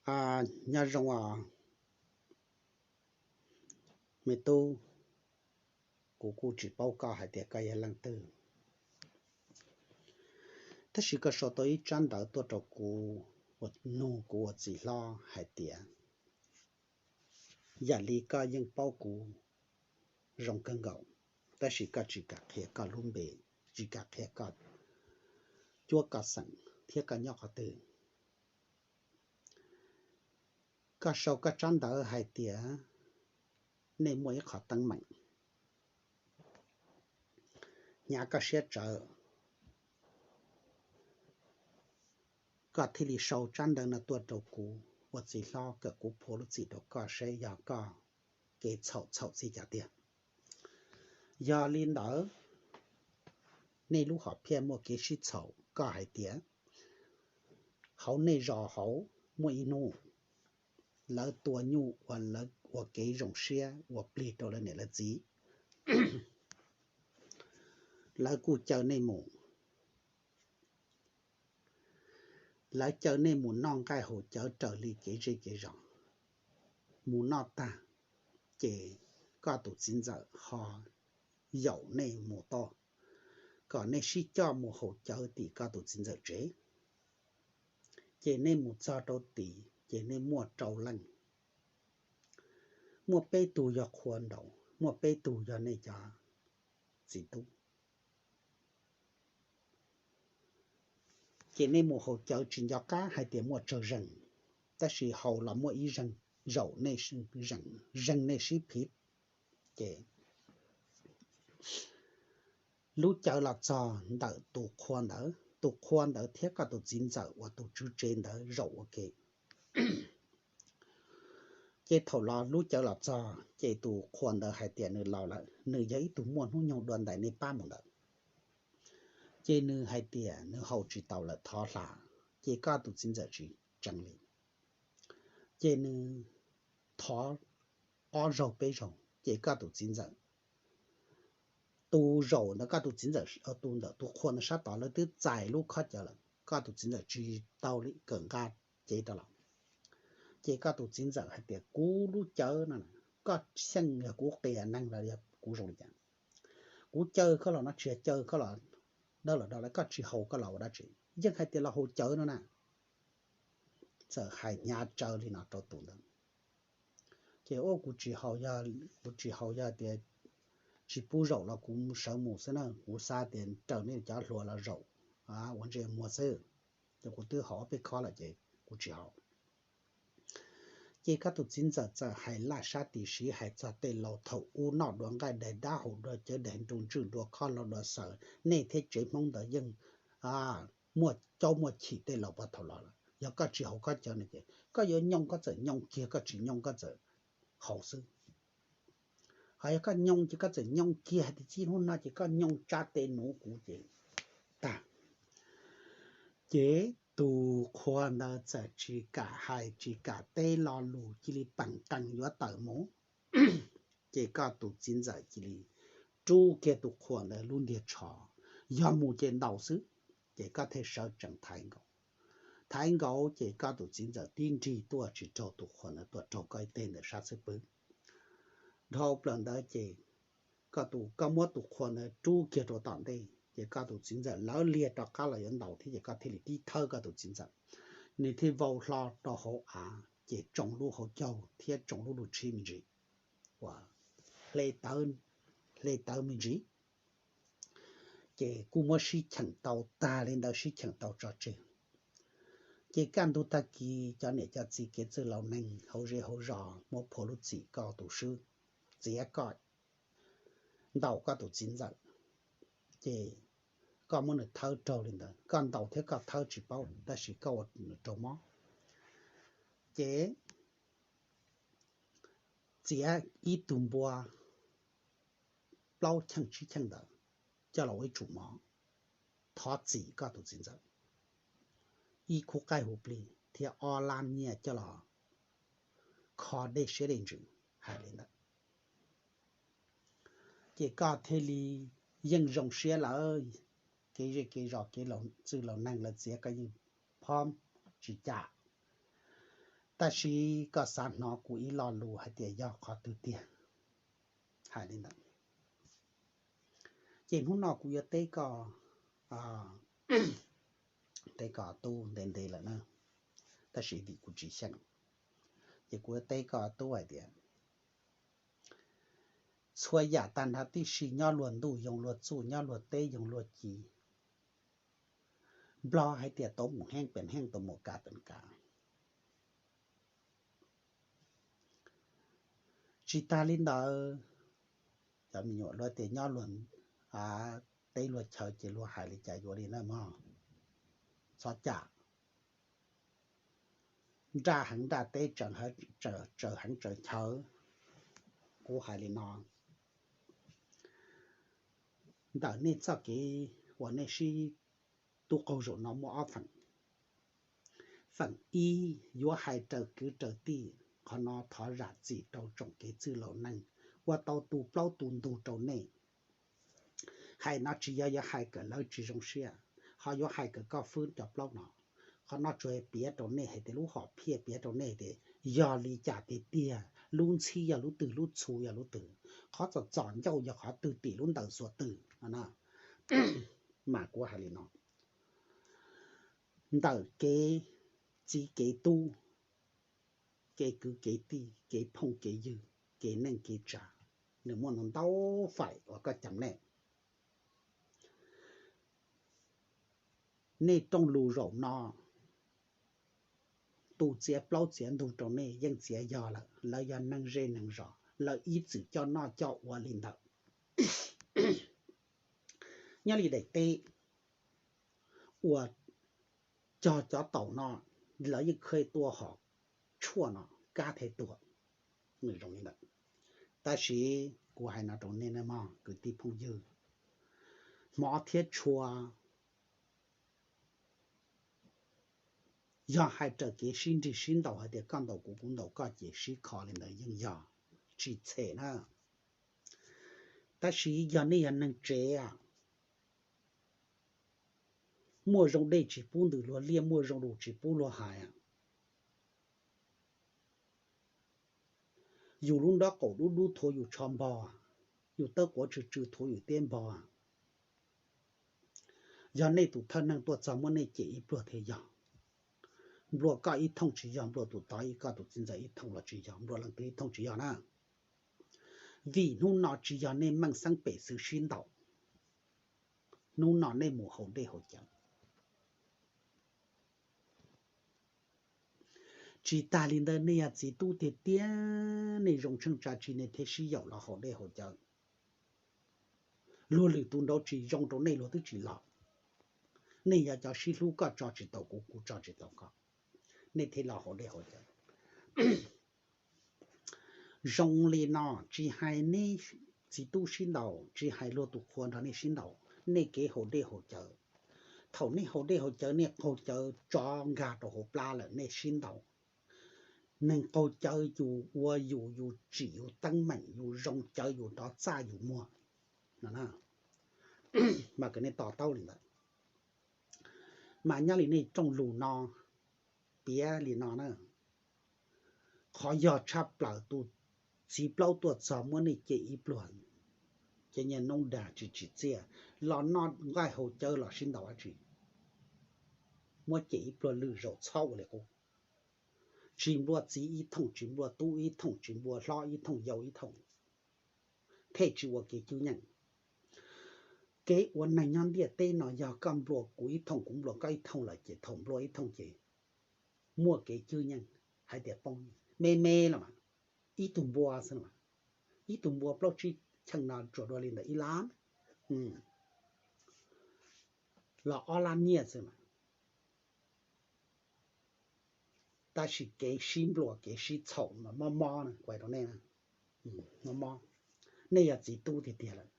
Nyob zoo os me tub, kuv kuj tsis paub koj hais tias koj yog leej twg, tab sis koj sau tau ib tsab ntawv tuaj rau kuv, nug kuv ua txiv hlob hais tias yam li koj yeej paub kuv zoo kawg nkaus, tab sis koj tsis kam qhia koj lub npe, tsis kam qhia koj cuab koj xeem thiab koj nyob qhov twg. Koj sau koj tsab ntawv hais tias nej muaj ib qho teeb meem, hnyav koj siab tsawv, koj thiaj li sau tsab ntawv no tuaj rau kuv ua txiv hlob kom kuv phua lub txim rau koj saib yog koj kev txhaum txhaum txij cas tiag. Yog li ntawd, nej lub hom phiaj muaj kev sib txhaum, koj hais tias hauv nej zos hauv muaj ib hnub lawv tua nyuj ua, lawv ua kev zoo siab ua plig rau lawv niam lawv txiv, lawv kuj caw nej mus, lawv caw nej mus noj nqaij haus cawv raws li kev zej kev zos. Mus noj tag, ces koj tus txiv ntxawm ho yaum nej mus tod, kom nej sib coj mus haus cawv tim koj tus txiv ntxawm tsev. Ces nej mus txog rau tid, ces nej muaj rau leej, muaj peb tug yog qhua nraud, muaj peb tug yog nej cov txiv tub. Ces nej mus haus cawv tsis nco qab hais tias muaj tsawg zeeg, tab sis haus los muaj ib zeeg zaum, zeeg nej sib phiv. Ces lub cawv los txog ntawm tus qhua ntawd, tus qhua ntawd thiab koj tus txiv ntxawm uas tus tswv tsev ntawd zaum ua ke. Ces thaum los lub cawv los txog, ces tus qhua ntawd hais tias nws laus lawm, nws yog ib tug muaj hnub nyoog dua ntais nej pab mus ntawd. Ces nws hais tias nws haus tsis tau lawm, thov hla. Ces koj tus txiv ntxawm tsis tseev li, ces nws thov ob zaug peb zaug, ces koj tus txiv ntxawm, tus zaum ntawd koj tus txiv ntxawm, tus ntawm tus qhua ntawd sab tod lawv twb txais lub khob cawv lawm, koj tus txiv ntxawm tsis tau li kawm nqa cev rau los. Ces koj tus txiv ntxawm hais tias kuv lub cawv no, koj xyeej yog kuv qias neeg los yog kuv zoo li cas? Kuv caw koj los no tsis yog caw koj los dawb los do lawm, koj tsis haus koj los ua dab tsi? Yeej hais tias los haus cawv no na. Txawm hais hnyav tsawv li no rau tus ntawd. Ces ua kuv tsis haus, kuv tsis haus yog tias tsis pub zaum los kuv sawv mus xwb na, kuv xav tias raws nej cov hluas los zaum ua ntsej muag xwb. Ces kuv twb haus ob peb khob lawm ces kuv tsis haus. Ces koj tus txiv ntxawm txawm hais laj sab tim siv hais txog tej laus thaum ub noj dua nqaij daig dab, haus dua cawv daig, nrug ntswj dua khob, laug dua xaws, nej thiab tsev Hmoob ntawd yeej muaj caub muaj chim tej laus puag thaum los lawm. Yog koj tsis haus khob cawv no ces koj yuav nyoo koj txawm nyoo kiag, koj tsis nyoo koj txawm haus xwb. Ho yog koj nyoo ces koj txawm nyoo kiag, hais tias txij hnub no ces koj nyoo tsa tes nuv kuv ces tag. Ces tus qhua ntawd txawm tsis kam hais tsis kam teb lo lus, cia li peem qees yuav tawm mus. Ces koj tus txiv ntxawm cia li rub kiag tus qhua ntawd lub ntiag tsho, yog mus ces ntaus xwb. Ces koj thiaj sawv tsees thaiv nkaus. Thaiv nkaus ces koj tus txiv ntxawm tib nrig tuaj tsis raug tus qhua ntawd, tuaj raug koj ib teg ntawm sab xub pwg. Dhau plaws ntawd ces koj tus, koj muab tus qhua ntawd rub kiag rau tom ntej, ces koj tus txiv ntxawm lawv liag rov qab los yuav ntaus thiab, ces koj thiaj li tib thawb koj tus txiv ntxawm, nws thiaj vau hlo rau hauv av, ces tsoo lub hauv caug thiab tsoo lub lug tshib me ntsis, ua hle tawv me ntsis. Ces kuj muab sib cheem tau tag li ntawd, sib cheem tau tso tseg. Ces kaj ntug tag kis cov niam cov txiv kev txwj laus neeg hauv zej hauv zos muab phua lub txim koj tus swb, txiav koj, ntaus koj tus txiv ntxawm. Ces koj muab nws thawb raug li ntawd, koj ntaus thiab koj thawb tsis paub, tab sis koj ua nws raug mob. Ces txiav ib tug npua plaub cheej tsib cheej ntawd coj los ua ib tsum mov thov txim koj tus txiv ntxawm, ib khub qaib hu plig thiab ob lab nyiaj coj los kho dej siab dej ntsws, hais li ntawd. Ces koj thiaj li yeej zoo siab lawm, kev zej kev zos kev txwj laus neeg lawv txiav koj yeej phob tsis cam. Tab sis koj xav hnov kuv ib lo lus hais tias yog qhov twg tiag, hais li ntawd. Ces hnub no kuv yuav teb koj, teb koj tub ntev ntev lawm na, tab sis vim kuv tsis xyeej, ces kuv yuav teb koj tub hais tias txhua yam tag nrho tib si nyob luag ntuj yoo luag txuj, nyob luag teb yoo luag ci. Nplog hais tias tau mus heej pem heej, tau mus kav pem kav. Tsis tas li ntawd, cov me nyuam luag tias nyob luag teb luag chaw ces luag hais li cas yuav li na mog. Txhob cam, nraj heev nraj teb, tsaws heev tsaws chaw. Kuv hais li no, ntawm nej txoj kev uas nej sib tub qaug zaum no muaj ob feem. Feem ib, yuav hais raws kwv raws tij, qhov no thov zam txim rau tsoom kev txwj laus neej uas tau tu plaub tu ntug rau nej. Hais no tsis yog yuav hais kom lawv tsis zoo siab, ho yuav hais kom koj fwb cov plaub no. Qhov no tsuas piav rau nej hais tias lub hom phiaj piav rau nej tias yog li cas tiag tiag, lub ntxhib yog lub twg, lub txhu yog lub twg, qhov txom txom ncauj yog qhov twg, tim lub ntawm xuas twg no. Mas kuv hais li no, ntawm kev txiv kev tub, kev kwv kev tij, kev phooj kev ywg, kev neej kev tsav, nws muaj ntau ntau faim uas koj cam nej. Nej rooj lus zaum no, tus txiav plaub txiav ntug rau nej yeej txiav yog lawm, lawv yog neeg zej neeg zos, lawv ib txwm coj noj coj ua li ntawd. Nyob li daim teb uas cog cov taum no, lawv yeej khej tua hom tshuaj no kab thiaj tuag, nws zoo li ntawd. Tab sis kuv hais no rau nej na mog kwv tij phooj ywg, hmov thiab tshua, yog hais raws kev sib nrig sib ntaus hais tias koj ntaus kuv kuv ntaus koj ces sib kho li ntawd yeej yog tsis txhem na. Tab sis yog nej yog neeg tsev, muaj zoo dej tsis pub ntws luag liaj, muaj zoo lus tsis pub luag hais. Yus lub nrob qaum dub dub thuav yus tsho npog, yus tawb quav tsw tsw thuav yus tiab npog. Yog nej tus thawj neeg tuaj txog muab nej cem ib pluag thiaj yog. Nplua koj ib thooj tsis yog, nplua tus tod ib, koj tus txiv ntxawm ib thooj los tsis yog, nplua leej twg ib thooj tsis yog na. Vim hnub no tsis yog nej meej xeeb pem xwm sib ntaus, hnub no nej mus haus dej haus cawv. Tsis tas li ntawd, nej yog txiv tub tiag tiag, nej zoo tsheej tsa tsi nej thiaj sib yaum los haus dej haus cawv. Luag lwm tus nraud tsis zoo rau nej luag twb tsis los. Nej yog cov sib hlub, koj tso tsis tau kuv, kuv tso tsis tau koj, nej thiaj los haus dej haus cawv. Zoo li no, tsis hais neb txiv tub sib ntaus, tsis hais luag tus qhua nrog nej sib ntaus, nej kev haus dej haus cawv, thaum nej haus dej haus cawv nej qaug cawv tsov nkag rau hauv plab lawm nej sib ntaus, neeg qaug cawv yus ua yus, yus tsim yus teeb meem, yus zoo cawv yus rov txaj yus muag no. Mas kom nej to taub li ntawd. Mas nyob li nej rooj lus no piav li no na, qhov yog tshaj plaws tus txiv plaub tuaj txog muab nej cem ib pluag, ces nyiaj noob dag tsis tsim txiaj, los noj nqaij haus cawv los sib ntaus dab tsi, muab cem ib pluag lwm zaus txhob ua li qub. Tsis nplua txiv ib thooj, tsis nplua tub ib thooj, tsis nplua hlob ib thooj, yau ib thooj, thiaj tsis ua kev cwj nyeej. Kev ua neeg nyob ntiaj teb no yog koj nplua kuv ib thooj, kuv nplua koj ib thooj lawm ces thaum nplua ib thooj ces muaj kev cwj nyeej hais tias poob me me los mas, ib tug npua xwb los mas, ib tug npua plaub tsib cheej no tsuas dua li ntawm ib lab los ob lab nyiaj xwb mas. Tab sis kev sib nplua kev sib txhaum mas mob mob na, kuv hais rau nej, mob mob. Nej yog txiv tub tiag tiag lawm,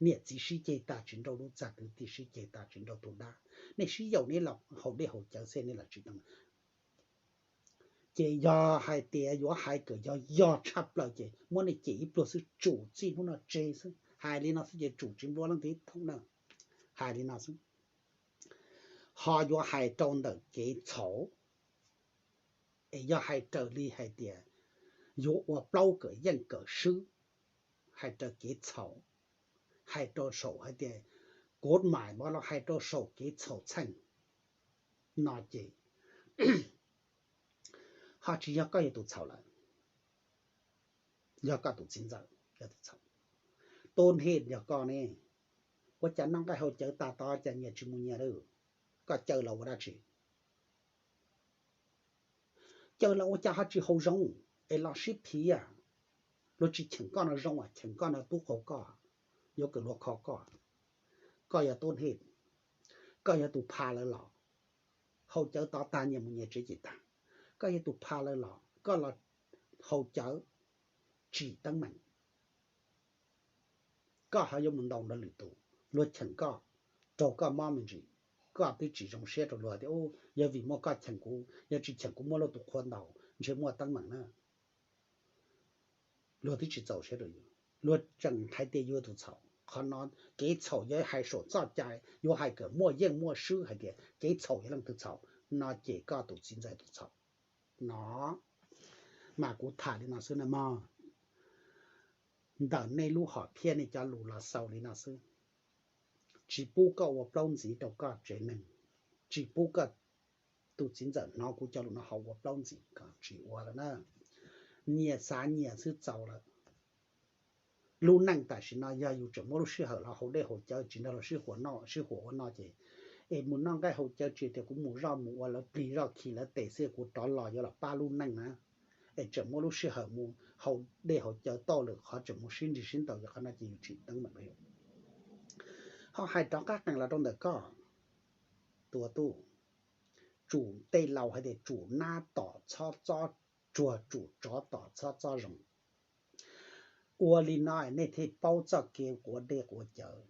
niam txiv sib ceg tag tsis nrauj lub txaj, kwv tij sib ceg tag tsis nrauj tus dab, nej sib yaum nej los haus dej haus cawv xwb nej los tsis tau. Ces yog hais tias yuav hais kom yog yog tshaj plaws ces muab nej cem ib pluag xwb, tsum txij hnub no tseg xwb, hais li no xwb ces tsum tsis nplua leej twg ib thooj na, hais li no xwb. Ho yuav hais rau ntawm kev txhaum, Es yog hais raws li hais tias yuav ua plaub kawm yeej kawm swb, hais raws kev txhaum, hais rau saum hais tias kuv mam los hais rau saum kev txhaum txheej no ces ho tsis yog koj yog tus txhaum lawm, yog koj tus txiv ntxawm yog tus txhaum. Tub Nij yog koj ne, ua cas noj nqaij haus cawv tas tod cas nyias tsis mus nyias li? Koj caw los ua dab tsi? Caw los ua cas ho tsis haus zoo es los sib phiv? Luag tsis cheem koj no zoo, cheem koj no tub qaug koj, yuav kom luag kho koj. Koj yog Tub Nij, koj yog tus pha lawv los, haus cawv tod tag nyias mus nyias tsev ces tag. Koj yog tus pha lawv los, koj los haus cawv tsim teeb meem, koj ho yuav mus ntaus nrog lwm tus, luag cheem koj, raug koj mob me ntsis, koj twb tsis zoo siab rau luag tias yog vim muaj koj cheem kuv, yog tsis cheem kuv muab luag tus qhua ntaus ntshe muaj teeb meem na. Luag twb tsis txaus siab rau yus, luag tseem hais tias yus tus txhaum. Qhov no kev txhaum yog hais saum txoj cai, yuav hais kom muaj yeej muaj swb hais tias kev txhaum yog leej twg txhaum, no ces koj tus txiv ntxawm tus txhaum no. Mas kuv tham li no xwb na mog. Ntawm nej lub hom phiaj nej cov lus los xaus li no xwb. Tsis pub koj ua plaub ntxiv rau koj tsev neeg, tsis pub koj tus txiv ntxawm hnov kuv cov lus no ho ua plaub ntxiv, kom tsis ua lawm na. Nyias xav nyias xwb txaus lawm. Lub neej tam sim no yog yus tseem muaj lub sij hawm los haus dej haus cawv tsis nrog luag sib huas noj sib huas ua no ces, es mus noj nqaij haus cawv tsis tias kuv mus zoj mus ua lawv plig zoj khi lawv tes xwb, kuv rov los yuav los pab lub neej na. Es tseem muaj lub sij hawm mus haus dej haus cawv tau lwm qhov tseem mus sib nrig sib ntaus, yog qhov no ces yus tsim teeb meem rau yus. Ho hais rov qab qees los rau ntawm koj, tus ua tub, tsum tej laus hais tias tsum nab tom txhob txob tsuag, tsum tsov tom txhob txob zoo. Ua li no nej thiaj paub txoj kev quav dej quav cawv,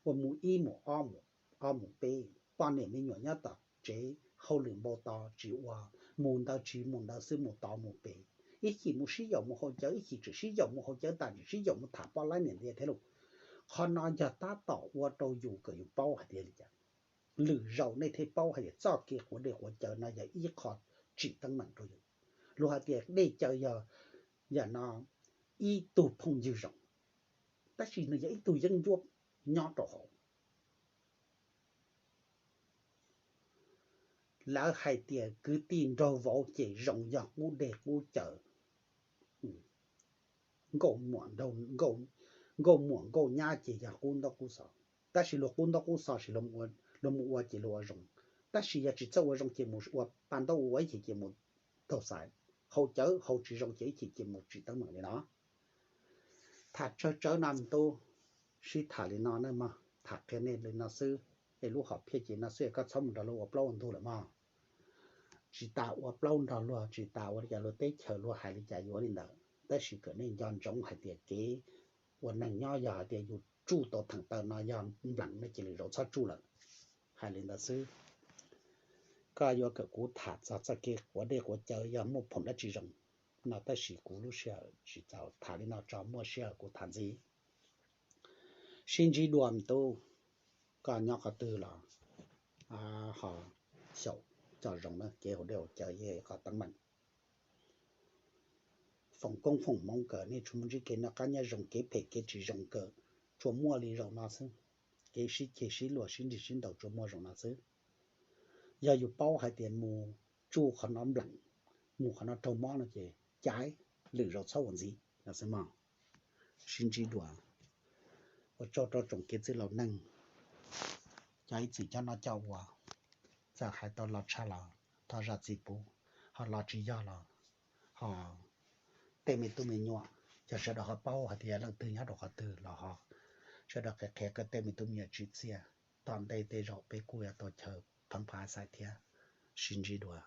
uas mus ib mus ob, ob mus peb, poj niam me nyuam nyob tom tsev hauj lwm npau taws tsis ua, mus ntawd tsis mus ntawd xwb, mus tod mus pem, ib chim mus sib yaum mus haus cawv, ib chim tseem sib yaum mus haus cawv tas tseem sib yaum mus tham poj laib niam txiv thiab lauj. Qhov no yog tab tom ua rau yus kom yus paub hais tias li cas. Lwm zaus nej thiaj paub hais tias txoj kev quav dej quav cawv no yog ib qho tsim teeb meem rau yus. Luag hais tias dej cawv yog, yam no, ib tug phooj ywg zoo, tab sis nws yog ib tug yeeb ncuab nyob rau hauv. Lawv hais tias kwv tij nraug vauv ces zoo yog qub dej qub cawv, nkauj muam nkauj nyab ces yog qub ntaub qub xov. Tab sis luag qub ntaub qub xov sis luag mus ua ces luag ua zoo, tab sis yog tsis txawj ua zoo ces mus ua pa ntaub ua ib chim ces mus taug xaiv, haus cawv haus tsis zoo ces ib chim ces mus tsim teeb meem li no. Tham tsawg tsawv no me tub, sib tham li no na mog, tham qhia nej li no xwb, es lub hom phiaj ces no xwb, koj txhob mus nrog luag ua plaub ua ntug lawm mog. Tsis tas ua plaub nrog luag, tsis tas ua li cas luag teb chaws luag hais li cas yuav li ntawd, tab sis kom nej nco ntsoov hais tias kev ua neeg nyob yog hais tias yus tsuj tau theem taw no yog npleem no ces lwm zaus txhob tsuj lawm. Hais li ntawd xwb. Koj yuav kom kuv tham txog txoj kev quav dej quav cawv yog muaj phoom dab tsi zoo no, tab sis kuv lub sij hawm tsis txaus tham li no tso, muaj sij hawm kuv tham ntxiv. Sib ntsib dua me tub, koj nyob qhov twg los ho xyaum cov zoo na, kev haus dej haus cawv yog qhov teeb meem. Foom koob foom hmoov kom nej tsuas muaj ntsib kev noj qab nyob zoo, kev phem kev tsis zoo kom tsuas muaj li zaum no xwb. Kev sib ceg sib luag sib nrig sib ntaus tsuas muaj zaum no xwb. Yog yus paub hais tias mus tsuj qhov no npleem, mus qhov no raug mob no ces caiv, lwm zaus txhob ua ntxiv no xwb mog. Sib ntsib dua. Ua tsaug rau tsoom kev txwj laus neej, cov ib txwm coj noj coj ua, txawm hais tau los tshaj los thov zam txim pub, ho los tsis yog los ho tej me tub me nyuam, yog sawv daws ho paub hais tias leej twg nyob rau qhov twg los ho sawv daws qhia qhia kom tej me tub me nyuam tsim txiaj, tom ntej tej zaum peb kuj yuav tau chaw pheev phav xaiv thiab. Sib ntsib dua.